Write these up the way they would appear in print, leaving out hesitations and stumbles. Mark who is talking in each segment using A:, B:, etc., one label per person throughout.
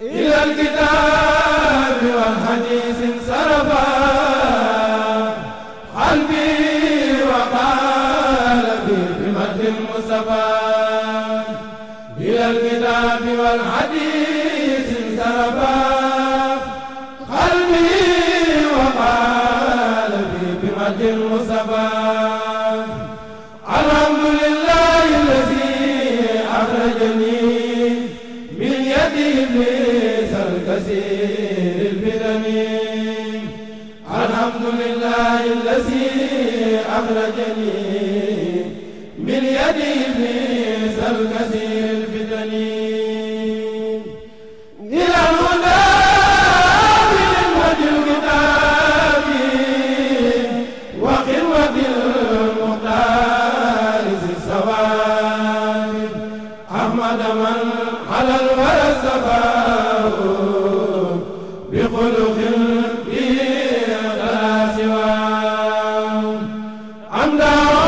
A: إلى الكتاب والحديث انصرفا قلبي وقالبي بمجد المصطفى. إلى الكتاب والحديث انصرفا قلبي وقالبي بمجد المصطفى. الحمد لله الذي أخرجني من يد إبليس الكثير الفتن. الحمد لله الذي أخرجني من يد إبليس الكثير الفتن. إلى الهدى بنعمة الكتاب وخدمة المختار ذي الصواب. أحمد من على الورى الصفاء بخلق به لا سواه. أمداه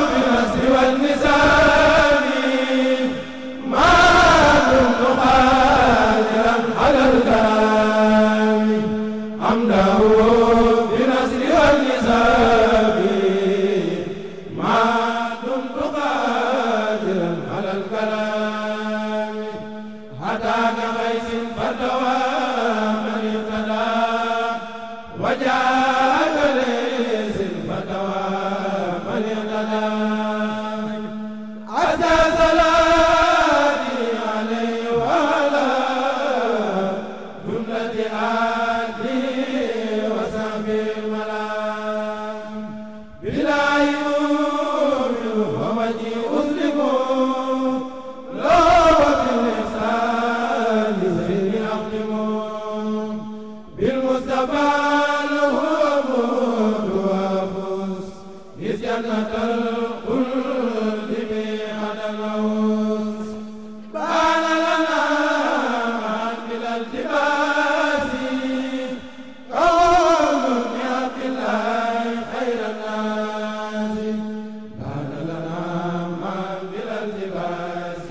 A: بالنصر والنساب ما دمت قادرا على الكلام. أمداه بالنصر والنساب ما دمت قادرا على الكلام. هداك غيث فتوى من اهتدى وجاءك ليس فتوى من اهتدى. عسى صلاتي عليه وعلى جملة آله وصحبه الملام. بلا يؤمن ووجه أسلم لا وبالإحسان زين أقدم. بالمصطفى له موت وفوز إذ جنة الخلد بهذا العوز. بان لنا معا بلا التباس قوم بعبد الله خير الناس. بان لنا معا بلا التباس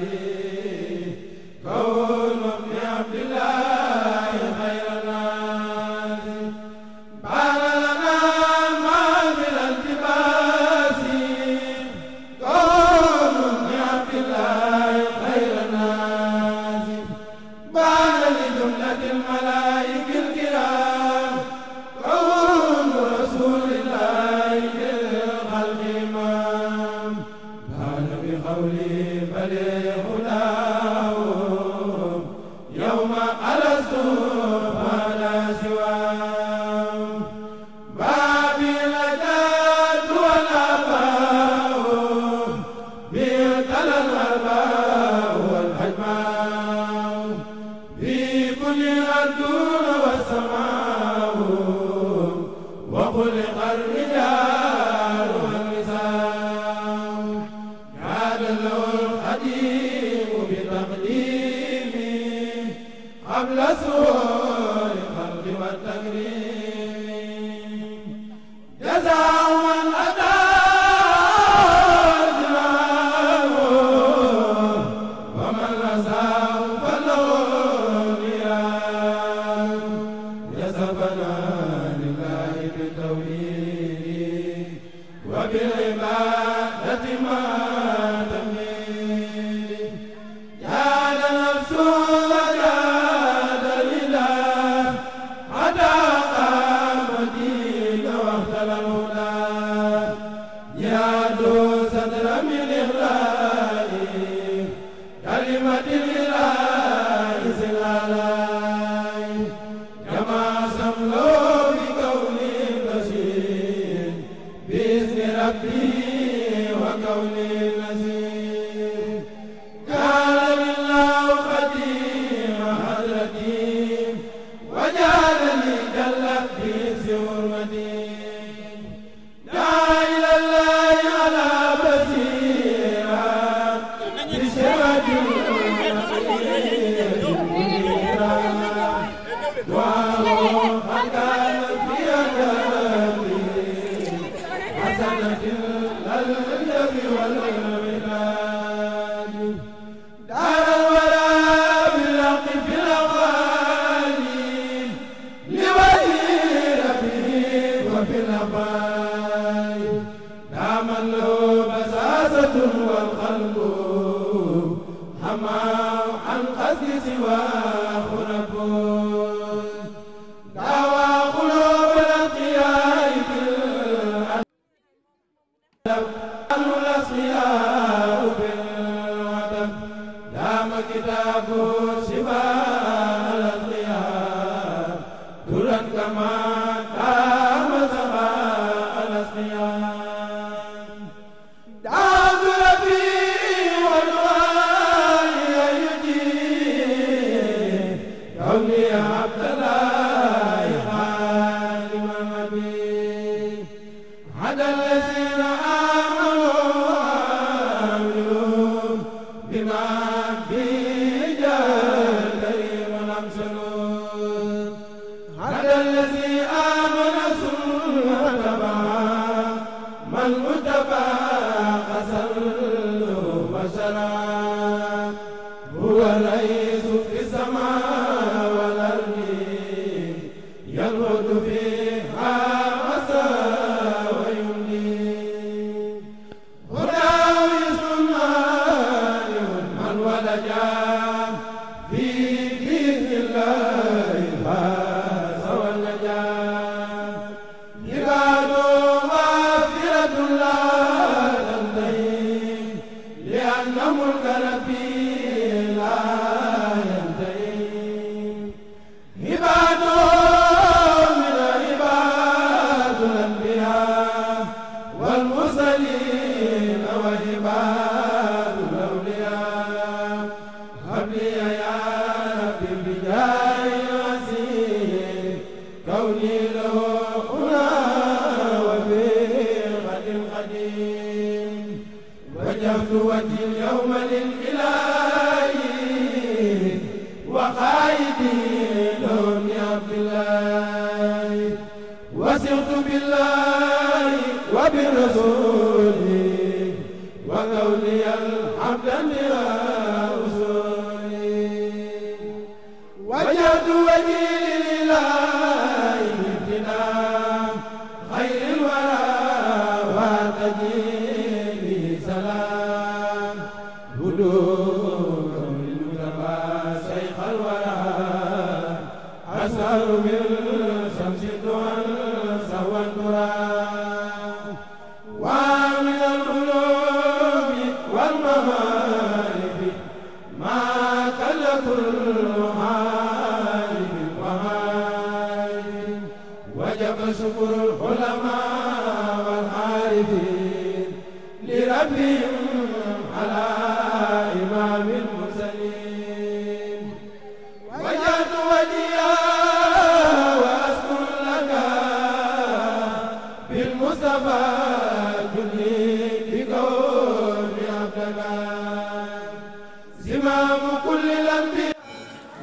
A: قوم بعبد الله خير الناس. بان لنا معا بلا التباس قوم بعبد الله خير الناس. بان لجملة الملائكة الكرام كون رسول الله للخلق إمام. بان بقولي بل هداه يوم ألست فلا سواه. بابي الأجاد والآباء بيتل الآباء والحجماء في كل الدون والسماء. وخلق الرجال والنساء. كاد له القديم بتقديمه قبل سوء الخلق والتكريم. جزاء من أتى جناه ومن أساء فله نيران. يسفنا لله بالتوحيد وبالعبادة ما تميل. جاد نفسه وجاد الإله حتى قام الدين واختل الهدى. جاد صدر من إخلاء كلمة الإله سلالاي. كما سملوا بكون بشير بإذن ربي وكون نذير. كان لله خديم حضرتي وجعلني جلت في حرمتي. لا إلى الله على بصيرة بشرة عن قصد سواه رب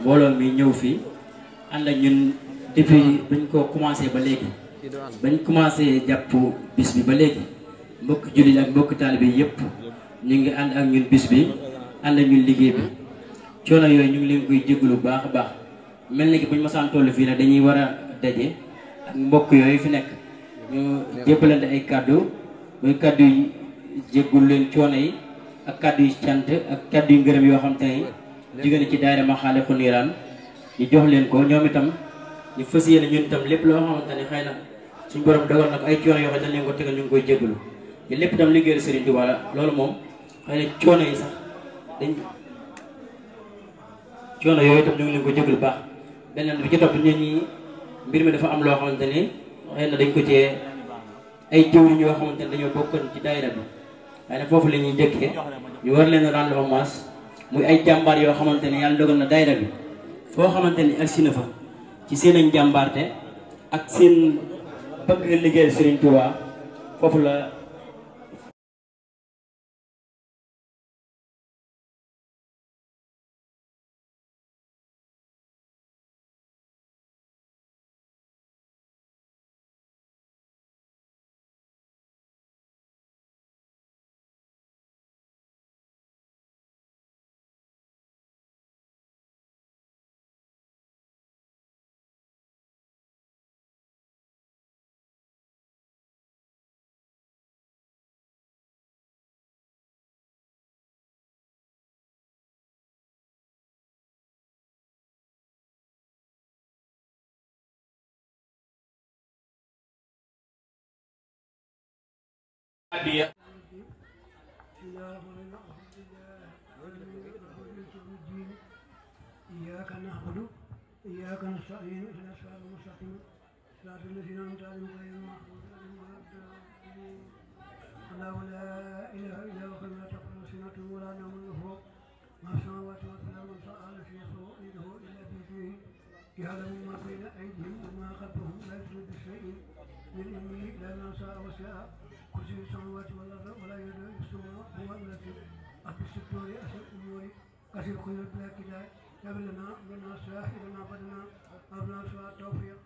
B: mbooloo mi ñëw fii ànd ak ñun depuis bañ ko commencé ba léegi bañ commencé jàpp bis bi ba léegi mbokk jullit ak mbokk taalibe yëpp ñu ngi ànd ak ñun bis bi ànd ak ñun liggéey bi coono yooyu ñu ngi leen koy jégalu baax a baax mel ni ki buñ masaan toll fii nag dañuy war a daje ak mbokk yooyu fi nekk ñu jébbalante ay kàddu muy kàddu yi jéggul leen coono yi ak kàddu yu cant ak kàddu yu ngërëm yoo xam te ne jigéen ci daayira Maxaaliqu Niiraan ñu jox leen ko ñoom itam ñu fas yéene ñun itam lépp loo xamante ne xëy na suñu borom dogal na ko ay coono yoo xam ne dañ leen ko tegal ñu ngi koy jégalu te lépp itam liggéeyal Serigne Touba la loolu moom xëy na coono yi sax coono yooyu itam ñu ngi leen ko jégalu baax beneen bi ci topp ñun ñi mbir mi dafa am loo xamante ne xëy na dañ ko cee ay jëwriñ yoo xamante ne dañoo bokkoon ci daayira bi xëy na foofu la ñuy njëkkee ñu war leen rendre hommage muy ay jàmbaar yoo xamante ne yàlla dogal na daayira bi foo xamante ni agsi na fa ci seen ak jàmbaarte ak seen bëgg liggéeyal Serigne Touba foofu la
C: إياك نعبد إياك نستعين اهدنا الصراط المستقيم صراط الذين أنعمت عليهم غير المغضوب عليهم ولا الضالين الله لا إله إلا هو لا تأخذه سنة ولا نوم له ما في السماوات وما في الأرض من سأل في يده إلا بإذنه يعلم ما بين أيديهم وما خلفهم لا يحيطون بشيء من علمه إلا ما شاء وسع كرسي السماوات والأرض ولا يؤوده حفظهما هو الذي أخذ الستور أسر الأمور كثير خير بلا كداية يغفر لنا لنا شاهدنا بدنا أبنا سواء توفيق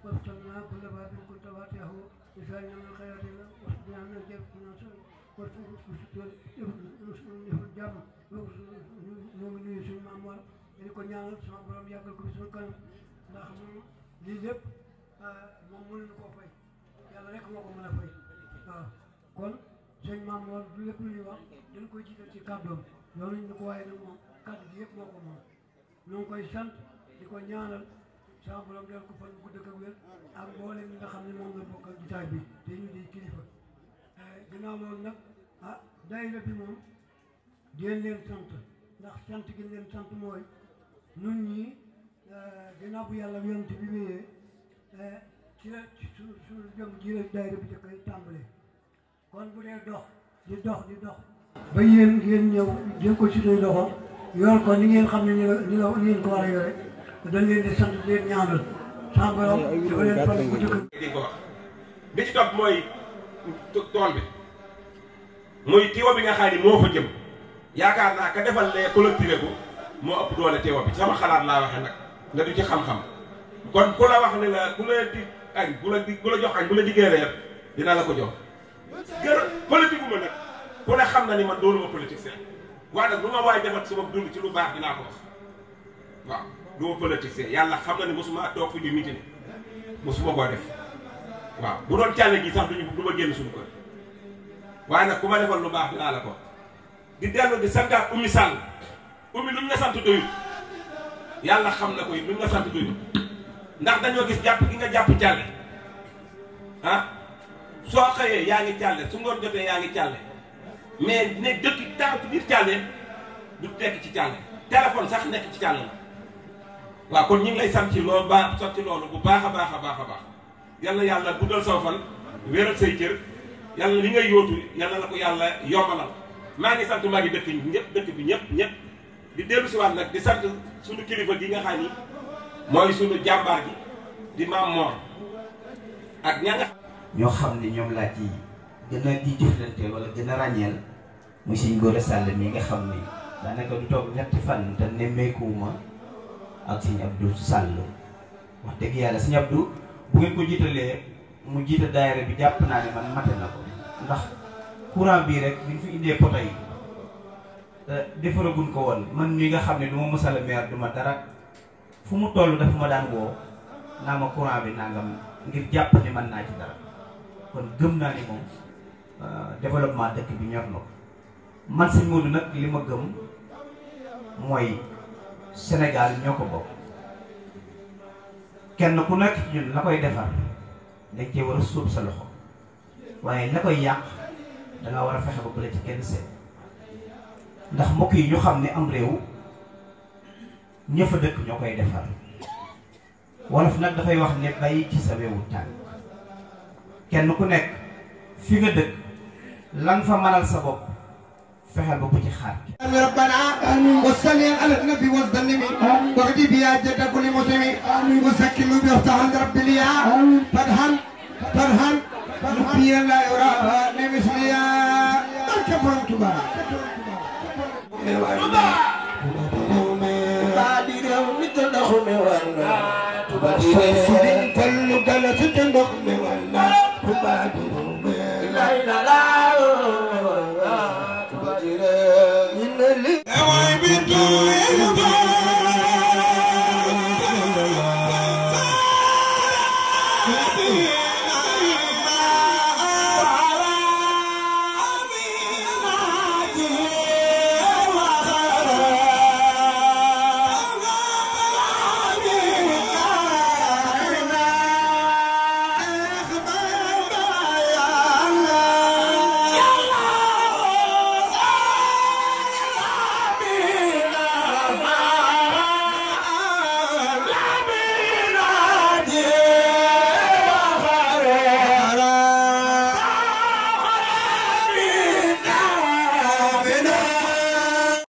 C: وافتحنا كل باب كنت فاتحه لسائنا من خيرات الله واصبرنا من الجبر كنا الجبر نؤمن يسوع أموال dañ ko ñaanal sama borom yàggal ko suñu kanam ndax lii lépp moom mënuñu koo fay yàlla rek moo ko mën a fay waaw kon sëñ Maam Mor du lépp lu ñuy wax dañ koy jiital ci kàddoom loolu ñu ko waaye nag moom kàddu gi yëpp moo ko moom ñoo ngi koy sant di ko ñaanal sama borom del ko fan gudd ak wér ak mboolem ñi nga xam ne moom la bokkal jitaay bi te ñu di kilifa ginnaaw loolu nag daayira bi moom di leen sant ndax sant gi leen sant mooy ñun ñi ginnaaw bu yàlla yonent bi wéyee ci la suñu jëm ji la daayira bi da koy tàmbale kon bu dee dox di dox ba yéen ngeen ñëw jël ko ci suñu loxo yor ko ni ngeen xam ne ni ngeen ko war a yore dañ leen di sant di leen ñaanal sama borom dafa leen fan bu jëkk
D: di ko wax bi ci topp mooy tool bi muy tiwo bi nga xam ni moo fa jëm yaakaar naa ka defal lee collecté ko moo ëpp doole tiwo bi sama xalaat laa waxee nag nga du ci xam-xam kon ku la wax ne la ku la di añ bu la jox añ bu la diggee reer dina la ko jox gër politique bu ma nag ku ne xam na ni man doonuma politique seen waaye nag lu ma waay defat sama dund ci lu baax dinaa ko wax waaw du ma politique seen yàlla xam na ni mosuma toog fi di mitine mosuma koo def waaw bu doon càlle gi sax du ma génn suñu kër waaye nag ku ma defal lu baax dinaa la ko di dellu di santaat Oumy Sall Oumy lu ñu la sant doyul yàlla xam na ko it lu ñu la sant doyul ndax dañoo gis jàpp gi nga jàpp càlle soo xëyee yaa ngi càlle su ngoon jotee yaa ngi càlle mais ne dëkk taxaw ci biir càlle du tekk ci càlle téléphone sax nekk ci càlle la waaw kon ñu ngi lay sant ci loolu sant ci loolu bu baax a baax a baax a baax yàlla yàlla guddal saw fan wéral say cër yàlla li ngay yóotu yàlla la ko yàlla yombalal maa ngi sant maa ngi dëkk bi ñëpp di dellu si waat nag di sant suñu kilifa gi nga xam ni mooy suñu jàmbaar gi di Maam Mor ak ña nga
E: ñoo xam ne ñoom laa ci gën a di jëflanteel wala gën a ràññeel muy Sëñ Gora Sall mi nga xam ni daanaka du toog ñetti fan te nemmeekuwuma ak Sëñ Abdou Sall wax dëgg yàlla Sëñ Abdou bu ngeen ko jiitalee mu jiita daayira bi jàpp naa ne man mate na ko ndax courant bii rek bi ñu fi indee poto yi defaraguñ ko woon man mi nga xam ne du ma mësal maire du ma dara fu mu toll dafa ma daan woo naa ma courant bi nangam ngir jàpp ni mën naa ci dara kon gëm naa ni moom développement dëkk bi ñor na ko man Sëñ Modou nag li ma gëm mooy Sénégal ñoo ko bokk kenn ku nekk ci ñun la koy defar dañ cee war a suub sa loxo waaye la koy yàq danga war a fexe ba bële ci kenn seet ndax mbokk yi ñu xam ne am réew ña fa dëkk ñoo koy defar wolof nag dafay wax ne bàyyi ci sa wewu tànk kenn ku nekk fi nga dëkk lan fa mënal sa bopp fexeel ba bu ci xaar
F: ربنا وصل على النبي والظلم واغدي بيا جد كل مسلم وسكن بيفتح عند رب ليا فرحان نبي لا يرى لمثليا الكبر تبا لا